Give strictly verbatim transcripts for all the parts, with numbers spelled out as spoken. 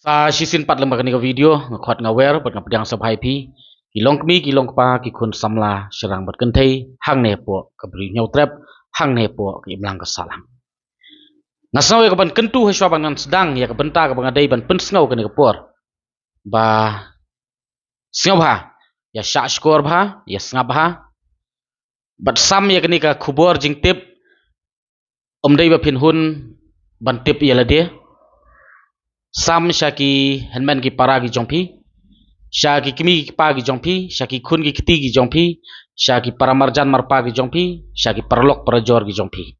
Sa shisien pat lem bad kane ka video, nga khot nga wer bad nga pdiang sngewbha ïa phi, ki long kmie, ki long kpa, ki khun samla, shynrang bad kynthei, hangne hapoh ka Bri u Hynñiewtrep, hangne hapoh ka imlang ka sahlang. Nga sngew ïa ka ban kyntu ha shuwa ban ngan sdang ïa ka bynta kaba nga dei ban pynsngew kane ka por, ba sngewbha ïa shah shkor bha, ïa sngap bha, bad sam ïa kane ka khubor jingtip. Ym dei ba phin hun ban tip ïa lade. Sam sha ki hynmen ki para ki jong phi, sha ki kmie ki kpa ki jong phi, sha ki khun ki kti ki jong phi, sha ki para marjan marpa ki jong phi, sha ki paralok parajor ki jong phi.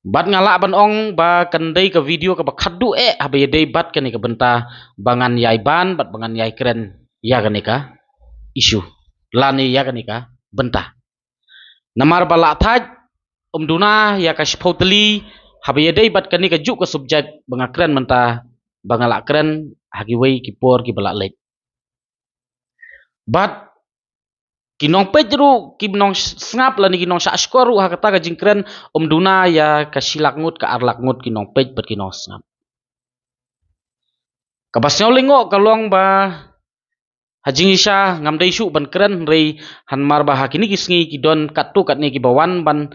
Bad nga lah ban ong ba kan dei ka video kaba khadduh eh haba ïadei bad kane ka bynta, ba ngan ïai ban bad ba ngan ïai kren ïa kane ka issue lane ïa kane ka bynta. Namar ba lah thait, ym duna ïa ka shiphew tylli haba ïadei bad kane kajuh ka subject ba nga kren mynta, ba nga lah kren ha kiwei ki por kiba lah leit. Bad ki nongpeit ruh, ki nongsngap lane ki nongshah shkor ruh ha kata ka jingkren, ym duna ïa ka shi lak ngut, ka ar lak ngut ki nongpeit bad ki nongsngap. Kaba sngewlyngngoh ka long ba ha jingshisha ngam dei shuh ban kren, hynrei namar ba ha kine ki sngi ki don katto katne kiba wan ban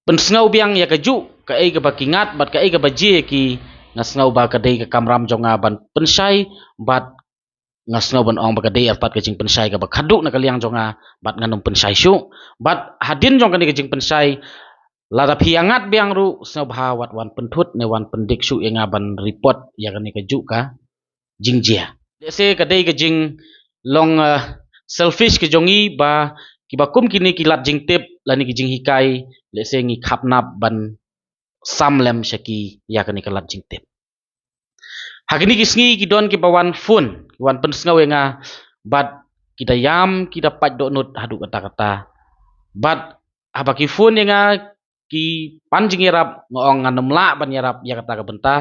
pynsngew biang ïa kajuh kaei kaba ki ngat bad kaei kaba jia ïa ki. Nga sngew ba ka dei ka kamram jong nga ban pynshai, bad nga sngew ban ong ba ka dei artat ka jingpynshai kaba khadduh na ka liang jong nga, bad ngan ym pynshai shuh. Bad hadien jong kane ka jingpynshai, lada phi ïa ngat biang ruh, sngewbha wat wan pynthut ne wan pyndik shuh ïa nga ban report ïa kane kajuh ka jingjia. Lehse ka dei ka jinglong, eh, selfish ka jong ngi ba kiba kum kine ki lad jingtip lane ki jinghikai, lehse ngi khapnap ban sam lem sha ki ïa kane ka lad jingtip. Ha kine ki sngi ki don kiba wan phone, ki wan pynsngew ïa nga, bad ki da ïam, ki da pait dohnud haduh katta katta. Bad haba ki phone ïa nga, ki pan jingïarap, nga ong ngan ym lah ban ïarap ïa kata ka bynta,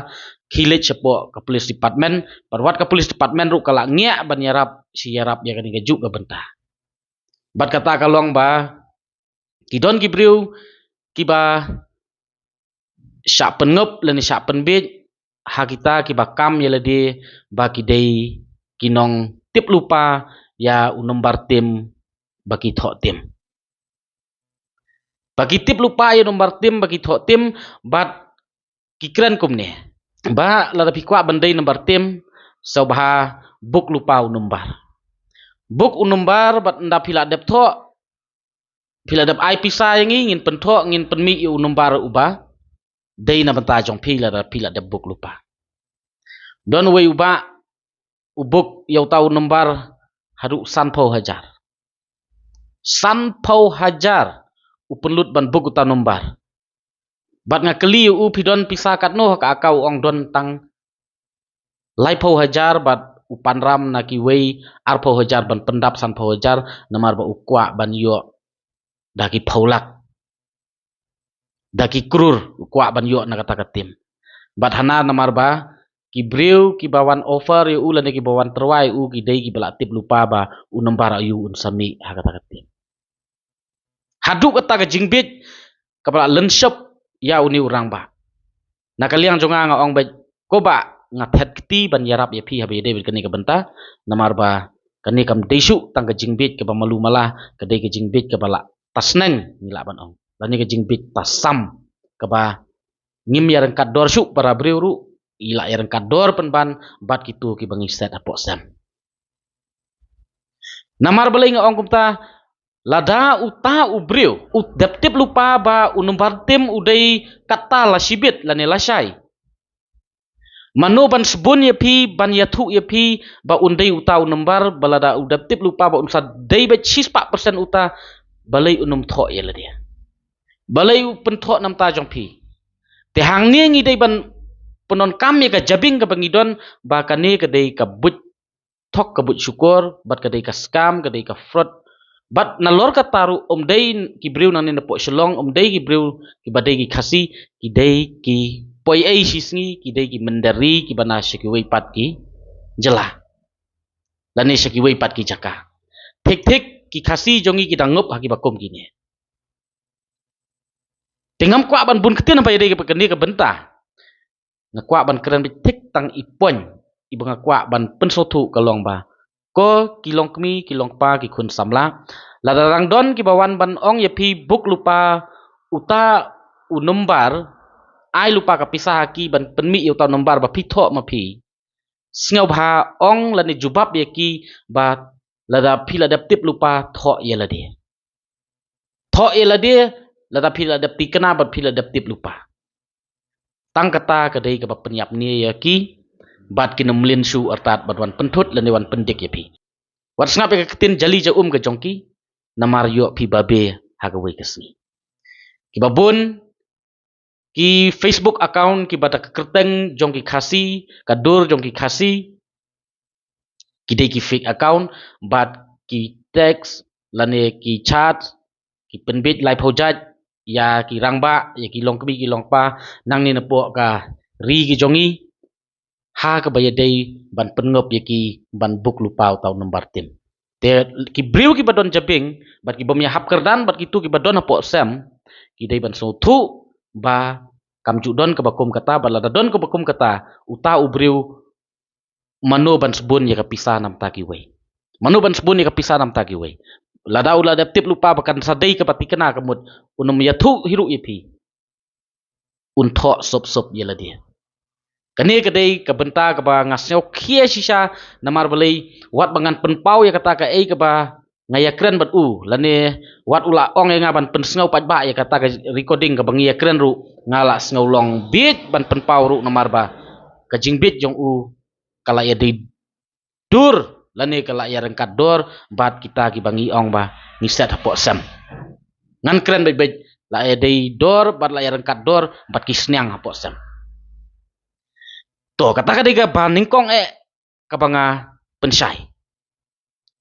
khie leit shapoh ka police department, bad wat ka police department ruh ka lah ngiah ban ïarap, shi ïarap ïa kane kajuh ka bynta. Bad kata ka long ba ki don ki briew kiba shah pynngop lane shah pynbiej ha kita kiba kam ïa lade ba ki dei ki nongtip lypa ïa u nombar tim ba ki thoh tim. Ba ki tip lypa ïa u nombar tim ba ki thoh tim, bad ki kren kumne. Ba lada phi kwah ban dei nombar tim, sngewbha book lypa u nombar. Book u nombar, bad ynda phi la dep thoh, phi la dep ai pisa ïa ngi, ngin pynthoh, ngin pynmih ïa u nombar uba dei na bynta jong phi lada phi la dep book lypa. Don uwei u bah u book ïa uta u nombar haduh sanphew hajar. Sanphew hajar u pynlut ban book uta u nombar. Bad nga kylli ïa u, phi don pisa katno ha ka account? U ong don tang laiphew hajar, bad u pan ram na kiwei arphew hajar ban pyndap sanphew hajar, namar ba u kwah ban ïoh da ki phew lak, da ki krur u kwah ban ïoh na kata ka tim. Bad hana namar ba ki briew kiba wan offer ïa u lane kiba wan tyrwa ïa u ki dei kiba la tip lypa ba u nombar aïu un sa mih ha kata ka tim. Haduh kata ka jingbiej kaba la lynshop ïa une u rangbah. Na ka liang jong nga nga ong beit, ko bah, nga thet kti ban ïarap ïa phi haba ïadei bad kane ka bynta, namar ba kane kam dei shuh tang ka jingbiej kaba malu mala, ka dei ka jingbiej kaba la tasneng ngi lah ban ong, lane ka jingbiej tasam kaba ngim ïaryngkat dor shuh para briew ruh, i la ïaryngkat dor pynban bad kito kiba ngi set hapoh sem. Namar balei nga ong kumta? Lada uta u briew u dep tip lypa ba u nombar tim u dei kata la shibit lane la shai, mano ban sbun ïa phi, ban ïathuh ïa phi ba un dei uta u nombar, ba lada u dep tip lypa ba un sa dei beit shispah percent uta, balei un ym thoh ïa lade? Balei u pynthoh na bynta jong phi? Te hangne ngi dei ban pyndonkam ïa ka jabieng kaba ngi don, ba kane ka dei ka buit thok, ka buit shukor, bad ka dei ka scam, ka dei ka fraud. Bad nalor kata ruh, ym dei ki briew nangne napoh Shillong, ym dei ki briew kiba dei ki Khasi, ki dei ki poi ei shisngi, ki dei ki mynder ri kiba na sha kiwei pat ki jylla lane sha kiwei pat ki jaka. Thik thik ki Khasi jong ngi ki dang ngop ha kiba kum kine. Te ngam kwah ban bun ktien ba ïadei bad kane ka bynta. nga kwah ban kren beit thik tang i point iba nga kwah ban pynsngewthuh ka long ba, ko ki longkmie, ki longkpa, ki khun samla, lada dang don kiba wan ban ong ïa phi, buk lypa uta u nombar, ai lypa ka pisa ha ki ban pynmih ïa uta u nombar ba phi thoh ma phi, sngewbha ong lane jubab ïa ki ba lada phi la dep tip lypa, thoh ïa lade. Thoh ïa lade, lada phi la dep tikna bad phi la dep tip lypa. Tang kata ka dei kaba pynïap ne ïa ki, bad kin ym mlien shuh artat ban wan pynthut lane wan pyndik ïa phi. Wat sngap ïa ka ktien jali ja um ka jong ki, namar ïoh phi babe ha kawei ka sngi. Kiba bun ki Facebook account kiba da ka kyrteng jong ki Khasi, ka dur jong ki Khasi, ki dei ki fake account, bad ki text lane ki chat, ki pynbeit laiphew jait ïa ki rangbah, ïa ki longkmie, ki longkpa, nangne napoh ka ri ka jong ngi, ha kaba ïadei ban pynngop ïa ki ban buk lypa uta u nombar tim. Te ki briew kiba don jabieng, bad ki bym ïahap kyrdan, bad kitu kiba don hapoh sem, ki dei ban sngewthuh ba kam ju don kaba kum kata, bad lada don kaba kum kata, uta u briew mano ban sbun ïa ka pisa na bynta kiwei. Mano ban sbun ïa ka pisa na bynta kiwei. Lada u la dep tip lypa ba kan sa dei kaba tikna ka mut, un ym ïathuh hi ruh ïa phi, un thoh sop sop ïa lade. Kane ka dei ka bynta kaba nga sngewkhia shisha, namar balei, wat ba ngan pynpaw ïa kata kaei kaba nga ïakren bad u, lane wat u la ong ïa nga ban pynsngew paidbah ïa kata ka recording kaba ngi ïakren ruh, nga la sngew long bieit ban pynpaw ruh, namar ba ka jingbieit jong u ka la ïadei dur, lane ka la ïaryngkat dur bad kita kiba ngi ong ba ngi set hapoh sem. Ngan kren beit beit, la ïadei dur bad la ïaryngkat dur bad ki sniang hapoh sem. To, kata ka dei kaba nyngkong eh kaba nga pynshai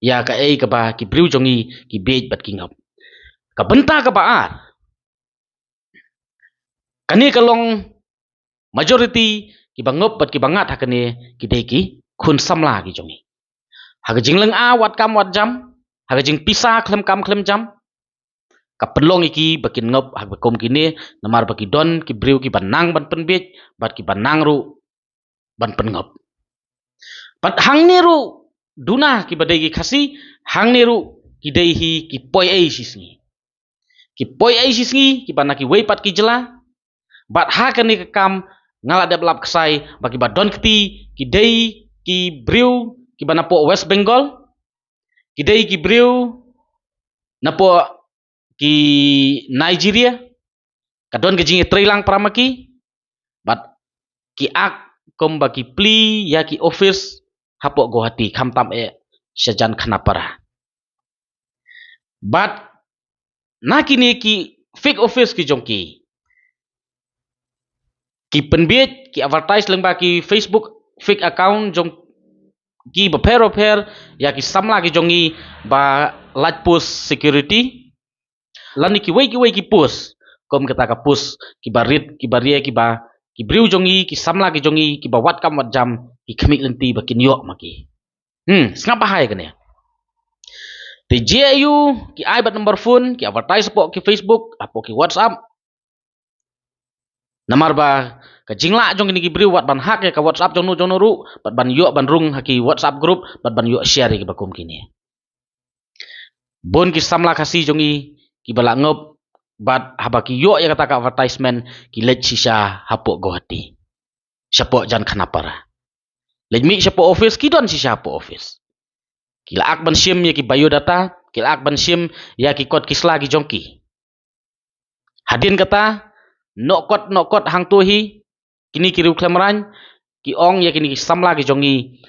ïa kaei kaba ki briew jong ngi ki bieit bad ki ngop. Ka bynta kaba ar, kane ka long majority kiba ngop bad kiba ngat ha kane ki dei ki khun samla ki jong ngi. Ha ka jinglynga wat kam wat jam, ha ka jingpisa khlem kam khlem jam, ka pynlong ïa ki ba kin ngop ha kaba kum kine, namar ba ki don ki briew kiba nang ban pynbieit bad kiba nang ruh ban pynngop. Bad hangne ruh duna kiba dei ki Khasi, hangne ruh ki dei hi ki poi ei shisngi. Ki poi ei shisngi kiba na kiwei pat ki jylla. Bad ha kane ka kam nga la dep lap ksai ba kiba don kti ki dei ki briew kiba napoh West Bengal, ki dei ki briew napoh ki Nigeria, ka don ka jingïatreilang para ma ki, bad ki ak kumba ki plie ïa ki office hapoh Guwahati, khamtam eh sha jan Khanapara. Bad na kine ki fake office ki jong ki, ki pynbieit, ki advertise lyngba ki Facebook fake account jong ki bapher bapher ïa ki samla ki jong ngi ba lait post security, lane kiwei kiwei ki post, kum kata ka post kiba rit, kiba ria, kiba, ki briew jong ngi, ki samla ki jong ngi, kiba wat kam wat jam, ki khmih lynti ba kin ïoh ma ki. Hmm, sngap bha ïa kane. Te jia ïa u, ki ai bad number phone, ki advertise hapoh ki Facebook, hapoh ki WhatsApp. Namar ba ka jinglah jong kine ki briew wat ban hack ïa ka WhatsApp jong no jong no ruh, bad ban ïoh ban rung ha ki WhatsApp group, bad ban ïoh share ïa kiba kum kine. Bun ki samla Khasi jong ngi kiba la ngop, bad haba ki ïoh ïa kata ka advertisement, ki leit shisha hapoh Guwahati, shapoh jan Khanapara. Leit mih shapoh office, ki don shisha hapoh office. Ki la ak ban shim ïa ki biodata, ki la ak ban shim ïa ki kot ki sla ki jong ki. Hadien kata, noh kot noh kot hangto hi, kine ki riew khlem rain ki ong ïa kine ki samla ki jong ngi,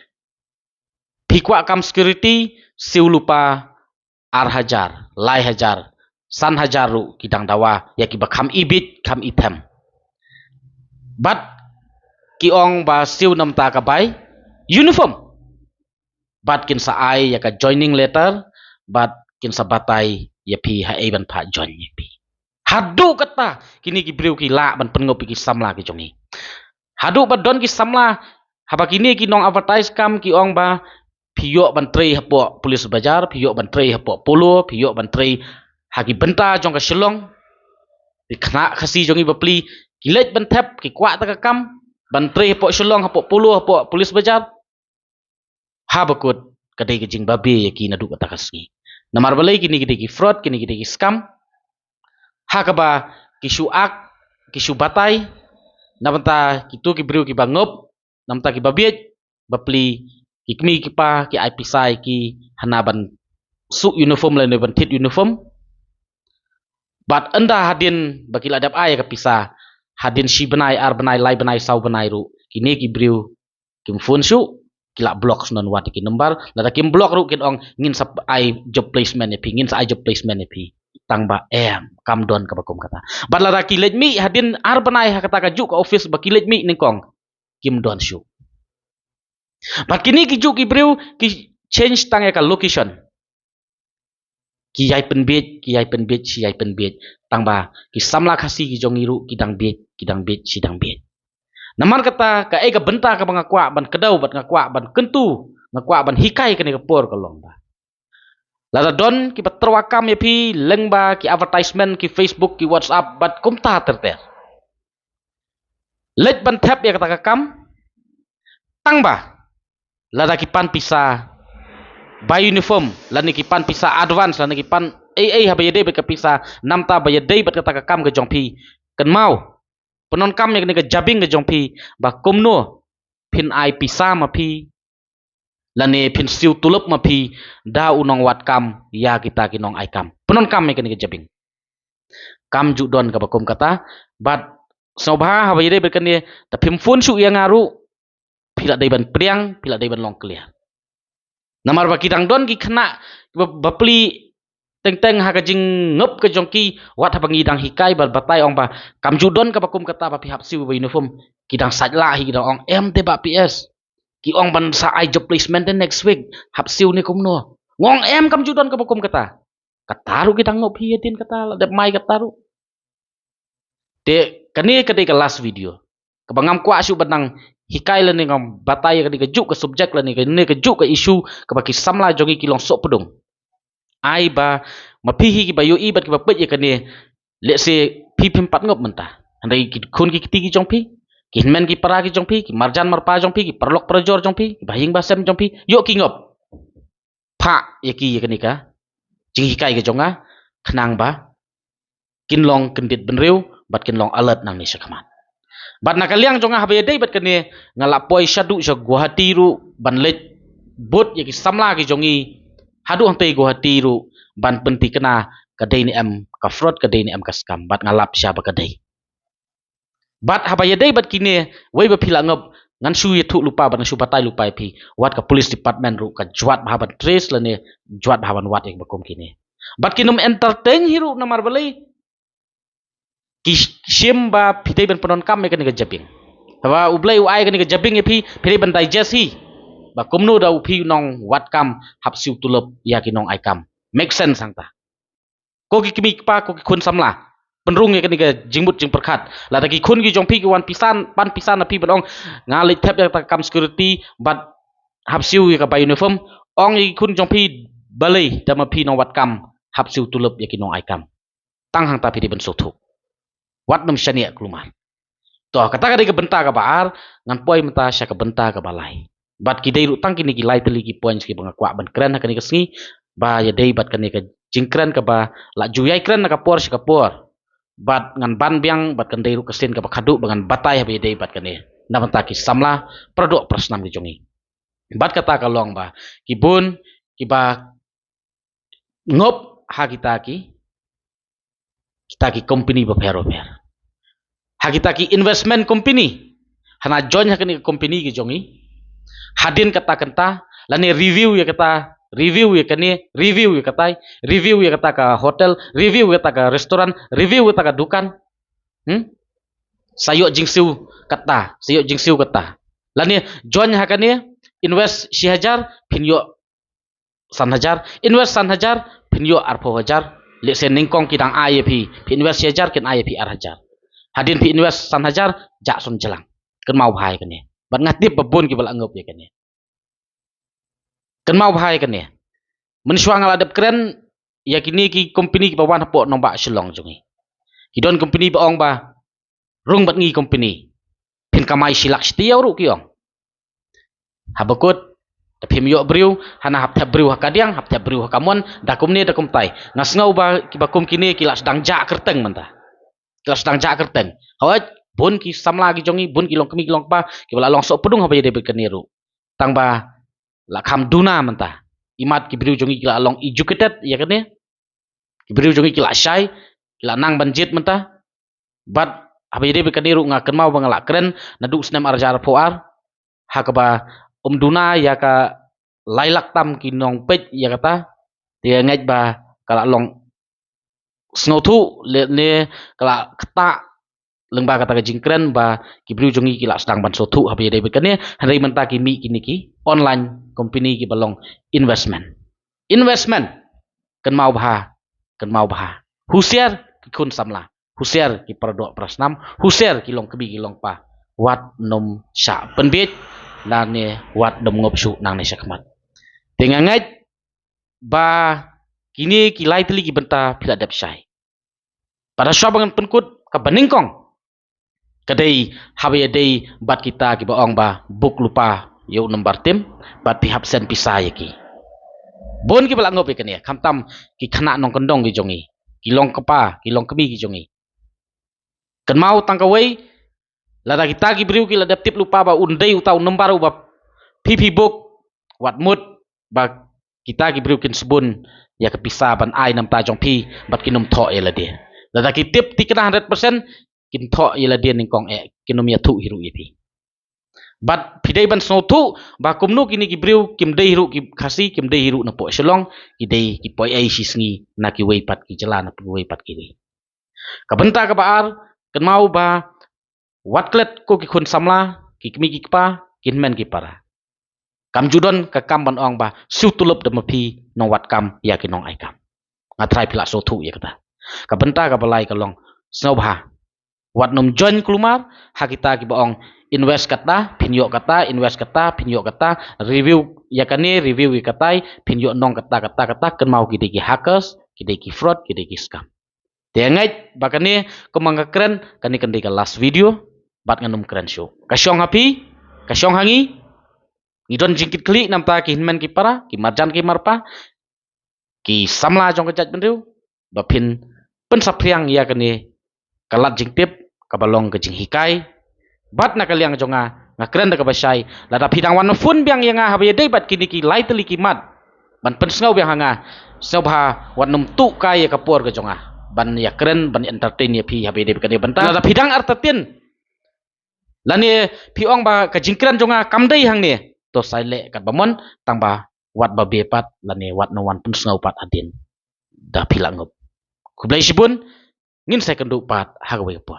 phi kwah kam security, siew lypa ar hajar, lai hajar, san hajar ruh ki dang dawa ïa kiba kham ibit, kham ithem. Bad ki ong ba siew namar ka bai uniform. Bad kin sa ai ïa ka joining letter, bad kin sa batai ïa phi haei ban phah join ïa phi. Haduh kata kine ki briew ki lah ban pynngop ïa ki samla ki jong ngi. Haduh ba don ki samla, haba kine ki nong advertise kam ki ong ba phi ïoh ban trei hapoh Police Bazar, phi ïoh ban trei hapoh Polo, phi ïoh ban trei ha ki bynta jong ka Shillong. Te khynnah Khasi jong ngi bapli ki leit ban thep, ki kwah ta ka kam, ban trei hapoh Shillong, hapoh Polo, hapoh Police Bazar. Haba kut ka dei ka jingbabe ïa ki naduh kata ka sngi. Namar balei kine ki dei ki fraud, kine ki dei ki scam. Ha kaba ki shu ak, ki shu batai. Na bynta kito ki briew kiba ngop, na bynta kiba bieit, bapli ki kmie ki kpa ki ai pisa ïa ki hana ban suh uniform lane ban thied uniform. Bad ynda hadien ba ki la dep ai ka pisa, hadien shi bnai, ar bnai, lai bnai, saw bnai ruh, kine ki briew kim phone shuh, ki la block shen wat ki number. Lada kim block ruh kin ong ngin sa ai job placement ïa phi, ngin sa ai job placement ïa phi. Tang ba em, kam don kaba kum kata. Bad lada ki leit mih hadien ar bnai ha kata kajuh ka office ba ki leit mih nyngkong, kim don shuh. Bad kine kijuh ki briew ki change tang ïa ka location. Ki ïai pynbieit, ki ïai pynbieit, shi ïai pynbieit. Tang ba ki samla Khasi ki jong ngi ruh ki dang bieit, ki dang bieit, shi dang bieit. Namar kata, kaei ka bynta kaba nga kwah ban kdew bad nga kwah ban kyntu, nga kwah ban hikai kane ka por ka long ba, lada don kiba tyrwa kam ïa phi lyngba ki advertisement, ki Facebook, ki WhatsApp bad kumta ter ter. Leit ban thep ïa kata ka kam. Tang ba lada ki pan pisa bai uniform, lane ki pan pisa advance, lane ki pan ei ei haba ïadei bad ka pisa, namta ba ïadei bad kata ka kam ka jong phi. Kynmaw, pyndonkam ïa kane ka jabieng ka jong phi, ba kumno phin ai pisa ma phi, lane phin siew tulop ma phi da u nongwad kam ïa kita ki nongai kam. Pyndonkam ïa kane ka jabieng. Kam ju don kaba kum kata, bad sngewbha haba ïadei bad kane, da phim phone shuh ïa nga ruh, phi la dei ban pdiang, phi la dei ban long clear. Namar ba ki dang don ki khynnah ba, bapli teng teng ha ka jingngop ka jong ki, wat haba ngi dang hikai bad batai ong ba kam ju don kaba kum kata ba phi hap siew ba uniform, ki dang sait lah hi, ki dang ong em te ba P S. Ki ong ban sa ai job placement te next week, hap siew ne kumno. Nga ong em, kam ju don kaba kum kata. Kata ruh ki dang ngop hi ïa dien kata, la dep mai kata ruh. Te kane ka dei ka last video kaba ngam kwah shuh ban nang hikai lane ngam batai ïa kane kajuh ka subject lane kane kajuh ka issue kaba ki samla jong ngi ki long sohpdung. Ai ba ma phi hi kiba ïohi bad kiba peit ïa kane, lehse phi phim pat ngop mynta. Hynrei ki khun ki kti ki jong phi, ki hynmen ki para ki jong phi, ki marjan marpa jong phi, ki paralok parajor jong phi, ki bahaïing bahasem jong phi, ïoh ki ngop. Phah ïa ki ïa kane ka jinghikai ka jong nga, khnang ba kin long kyndit bynriew bad kin long alert nangne shakhmat. Bad na ka liang jong nga haba ïadei bad kane, nga la poi shaduh sha Guwahati ruh ban leit bud ïa ki samla ki jong ngi haduh hangtei Guwahati ruh ban pynthikna ka dei ne em ka fraud, ka dei ne em ka scam, bad nga lap sha ba ka dei. Bad haba ïadei bad kine, wei ba phi la ngop, ngan shu ïathuh lypa bad ngan shu batai lypa ïa phi, wat ka police department ruh ka jwat bha ban trace lane jwat bha ban wad ïa kiba kum kine. Bad kin ym entertain hi ruh, namar balei? Ki shim ba phi dei ban pyndonkam ïa kane ka jabieng. Haba U Blei u ai kane ka jabieng ïa phi, phi dei ban digest hi. Ba kumno da u phi u nongwad kam hap siew tulop ïa ki nongai kam. Make sense hangta. Ko ki kmie ki kpa, ko ki khun samla, pynrung ïa kane ka jingmut jingpyrkhat. Lada ki khun ki jong phi ki wan pisa, pan pisa na phi ban ong nga leit thep ïa kata ka kam security bad hap siew ïa ka bai uniform, ong ïa ki khun jong phi, balei da ma phi nongwad kam hap siew tulop ïa ki nongai kam. Tang hangta phi dei ban sngewthuh. Wat nym shaniah kulmar. To, kata ka dei ka bynta kaba ar, ngan poi mynta sha ka bynta kaba lai. Bad ki dei ruh tang kine ki lai tylli ki points kiba nga kwah ban kren ha kane ka sngi, ba ïadei bad kane ka jingkren kaba la ju ïai kren na ka por sha ka por. Bad ngan ban biang bad kan dei ruh ka sien kaba khadduh ba ngan batai haba ïadei bad kane na bynta ki samla paradoh parasnam ki jong ngi. Bad kata ka long ba ki bun kiba ngop ha kita ki, kita ki company bapher bapher, ha kita ki investment company, hana join ha kane ka company ki jong ngi. Hadien kata kynta lane review ïa kata, review ïa kane, review ïa katai, review ïa kata ka hotel, review ïa kata ka restaurant, review ïa kata ka dukan. Hmm? Sa ïoh jingsiew kata, sa ïoh jingsiew kata. Lane join ha kane, invest shi hajar, phin ïoh san hajar, invest san hajar, phin ïoh arphew hajar. Lehse nyngkong ki dang ai ïa phi, phi invest shi hajar, kin ai ïa phi ar hajar. Hadien phi invest san hajar, jah sum jlang. Kynmaw bha ïa kane. Bad nga tip ba bun kiba la ngop ïa kane. Kynmaw bha ïa kane. Mynshuwa nga la dep kren ïa kine ki company kiba wan hapoh nongbah Shillong jong ngi. Ki don company ba ong ba rung bad ngi company. P Phin kamai shi lak shi taïew ruh ki ong. Haba kut, da phim ïoh briew, hana hap thep briew ha kadiang, hap thep briew ha kamon, da kumne da kumtai. Nga sngew ba kiba kum kine ki la sdang jah kyrteng mynta. Ki la sdang jah kyrteng. Hawai, bun ki samla ki jong ngi, bun ki longkmie ki longkpa, kiba la long sohpdung haba ïadei bad kane ruh. Tang ba la kham duna mynta. Imat ki briew jong ngi ki la long educated ïa kane. Ki briew jong ngi ki la shai, ki la nang ban jied mynta. Bad haba ïadei bad kane ruh nga kynmaw ba nga la kren naduh snem ar hajar arphew ar, ha kaba ym duna ïa ka lai lak tam ki nongpeit ïa kata. Te nga ngeit ba ka la long sngewthuh lane ka la ktah lyngba kata ka jingkren ba ki briew jong ngi ki la sdang ban sngewthuh haba ïadei bad kane. Hynrei mynta ki mih kine ki online company kiba long investment. Investment. Kynmaw bha, kynmaw bha. Husiar ki khun samla, husiar ki paradoh parasnam, husiar ki longkmie ki longkpa. Wat nym shah pynbiej, nangne wat nym ngop shuh nangne shakhmat. Te nga ngeit ba kine ki lai tylli ki bynta phi la dep shai. Bad hashwa ba ngan pynkut, kaba nyngkong ka dei haba ïadei bad kita kiba ong ba buk lypa ïa u nombar tim, bad phi hap send pisa ïa ki. Bun kiba la ngop ïa kane, khamtam ki khynnah nongkyndong ki jong ngi, ki longkpa, ki longkmie ki jong ngi. Kynmaw tang kawei, lada kita ki briew ki la dep tip lypa ba un dei uta u nombar uba phi phi buk, wat mut ba kita ki briew kin sbun ïa ka pisa ban ai na bynta jong phi bad kin ym thoh ïa lade. Lada ki tip thikna hundred percent, kin thoh ïa lade nyngkong eh, kin ym ïathuh hi ruh ïa phi. Bad phi dei ban sngewthuh ba kumno kine ki briew kim dei hi ruh ki Khasi, kim dei hi ruh na poh Shillong, ki dei ki poi ei shi sngi na kiwei pat ki jylla, na kiwei pat ki ri. Ka bynta kaba ar, kynmaw ba wat klet ko ki khun samla, ki kmie ki kpa, ki hynmen ki para. Kam ju don ka kam ban ong ba siew tulop da ma phi nongwat kam ïa ki nongai kam. Nga trai phi la sngewthuh ïa kata. Ka bynta kaba lai ka long, sngewbha, wat nym join kulmar ha kita kiba ong invest kata phin ïoh kata, invest kata phin ïoh kata, review ïa kane, review ïa katai, phin ïoh nong kata kata kata. Kynmaw ki dei ki hackers, ki dei ki fraud, ki dei ki scam. Te nga ngeit ba kane, kumba nga kren, kane kan dei ka last video, bad ngan ym kren shuh. Ka shong ha phi, ka shong ha ngi. Ngi don jingkitkhlieh na bynta ki hynmen ki para, ki marjan ki marpa, ki samla jong ka jaitbynriew, ba phin pynsaphriang ïa kane ka lad jingtip kaba long ka jinghikai. Bad na ka liang jong nga, nga kren da kaba shai, lada phi dang wan phone biang ïa nga haba ïadei bad kine ki lai tylli ki mat ban pynsngew biang ha nga, sngewbha wat nym tuh kai ïa ka por ka jong nga ban ïa kren, ban entertain ïa phi haba ïadei bad kane ka bynta. Lada phi dang entertain lane phi ong ba ka jingkren jong nga kam dei hangne, to sa leh katba mon, tang ba wat ba beh pat lane wat nym wan pynsngew pat hadien da phi la ngop. Khublei shibun, ngin sa ïakynduh pat ha kawei ka por.